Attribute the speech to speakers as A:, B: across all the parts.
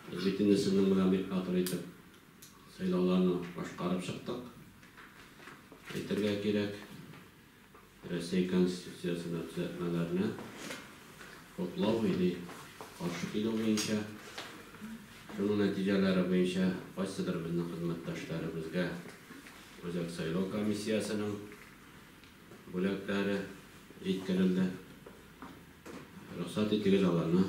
A: Без бит инде сезнең белән бик матур итеп сайлауларны башкарып чыктык. Әйтергә кирәк, Рәсәй Конституциясенә төзәтмәләрне хуплау или каршы килү буенча. Шуның нәтиҗәләре буенча кайсыдыр безнең хезмәттәшләребезгә Үзәк сайлау комиссиясенең бүләкләре җиткерелде. Рөхсәт итегез аларны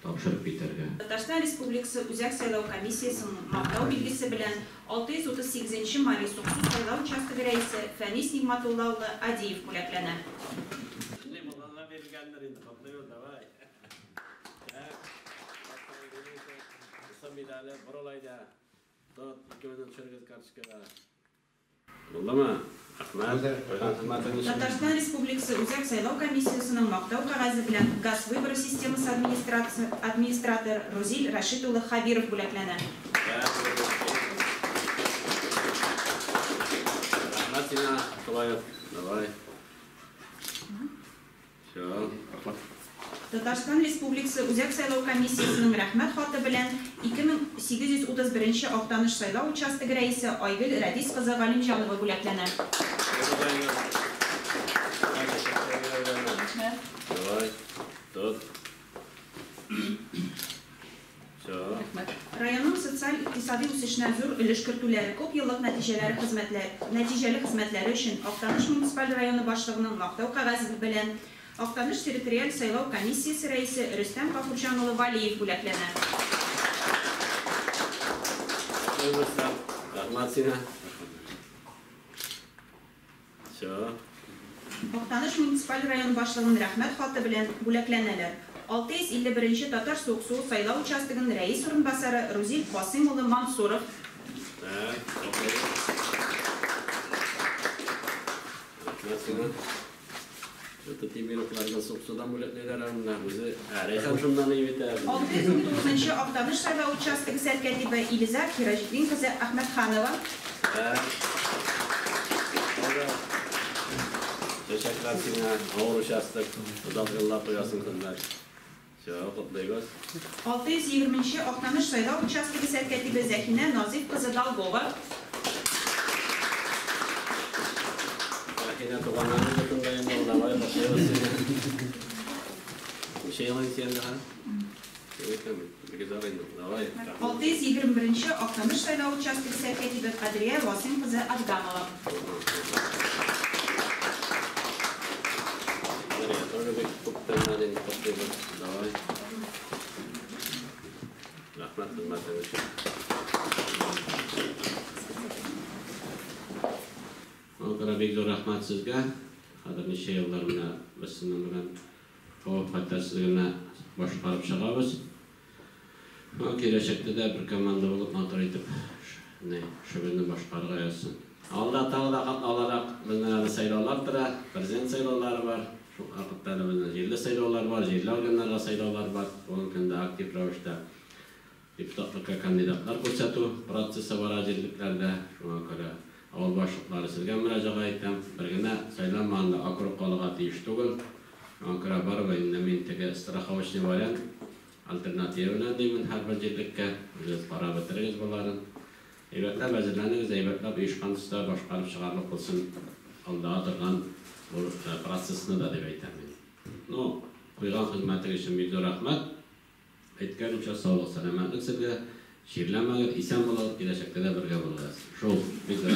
A: тапшырып китәргә.
B: Татарстан Республикасы Үзәк сайлау комиссиясенең Мактау билгесе белән 638 нче Мари Суксу сайлау участогы рәисе Фәнис Нигъмәтулла улы Адиев бүләкләнә.
A: Булдымы? Рәхмәт. Куйган хезмәтең өчен.
B: Татарстан Республикасы Үзәк сайлау комиссиясенең Мактау кәгазе белән Газ выборы системасы администраторы Рузил Рәшит улы Хәбиров бүләкләнә.
A: Рәхмәт сиңа, шулай ук. Давай.
B: Татарстан Республикасы Үзәк сайлау комиссиясенең Рәхмәт хаты белән 2831 нче Актаныш сайлау участогы рәисе Айгөл Рәдис кызы Галимҗанова бүләкләнә. Районның социаль-икътисади үсешенә зур өлеш кертүләре, күп еллык нәтиҗәләре хезмәтлә нәтиҗәле хезмәтләре өчен Актаныш муниципаль районы башлыгының Мактау кәгазе белән Актаныш территориаль сайлау комиссиясе рәисе Рөстәм Гафурҗан улы Валиев бүләкләнә.
A: Рөстәм, рәхмәт сиңа. Всё.
B: Актаныш муниципаль районы башлыгының Рәхмәт хаты белән бүләкләнәләр. 651 нче Татар Суыксуы сайлау участогын рәис урынбасары Рузил Касыйм улы Мансуров.
A: Так, Рәхмәт сиңа. Это Тимировларны Суыксудан бүләклиләр ә менә үзе. Ә, Рәйхан шуннан и бит ә.
B: 619 нчы Актаныш сайлау участогы сәркәтибе Илизар Хираҗетдин кызы Әхмәтханова.
A: Так. Чәчәкләр сиңа, авыр участок, озак еллар куясың хезмәт. Всё, котлыйбыз.
B: 620 нче Актаныш сайлау участогы сәркәтибе Зәхинә Назыйф кызы Долгова.
A: Зәхинә туганнарның йортында инде ул, давай, котлыйбыз сине. Ничә ел инде син анда хәзер? Бик озак инде, давай.
B: 621 нче Актаныш сайлау участогы сәркәтибе Кадрия Васыйм кызы Адгамова.
A: Кадрия тоже бик күптәннән инде котлыйбыз, давай. Рәхмәт хезмәтең өчен. Шуңа күрә бик зур рәхмәт сезгә. Хәзер ничә еллар менә без сезнең белән хәвеф-хәтәрсез генә башкарып чыгабыз. Шуңа киләчәктә дә бер команда булып матур итеп ни эшебезне башкарырга язсын. Алда тагы да катлаулырак безнең әле сайлаулар тора. Президент сайлаулары бар. Шул вакытта әле безнең җирле сайлаулар бар, җирле органнарга сайлаулар бар. Бүгенге көндә актив рәвештә депутатлыкка кандидатлар күрсәтү процессы бара җирлекләрдә. Шуңа күрә авыл башлыклары сезгә мөрәҗәгать итәм. Бер генә сайланмаган да округ калырга тиеш түгел. Шуңа күрә барыбер инде мин теге страховочный вариант, альтернатива белән димен һәрбер җирлеккә. Үзегез карап бетерегез боларын. Әйбәтләп әзерләнегез, әйбәтләп оешкан төстә башкарып чыгарлык булсын алдага торган бу процессны да дип әйтәм мин. Ну, куйган хезмәтегез өчен бик зур рәхмәт. Әйткәнемчә, саулык, сәламәтлек сезгә. Чирләмәгез, исән булыгыз, киләчәктә дә бергә булыгыз. Шул, бик зур рәхмәт.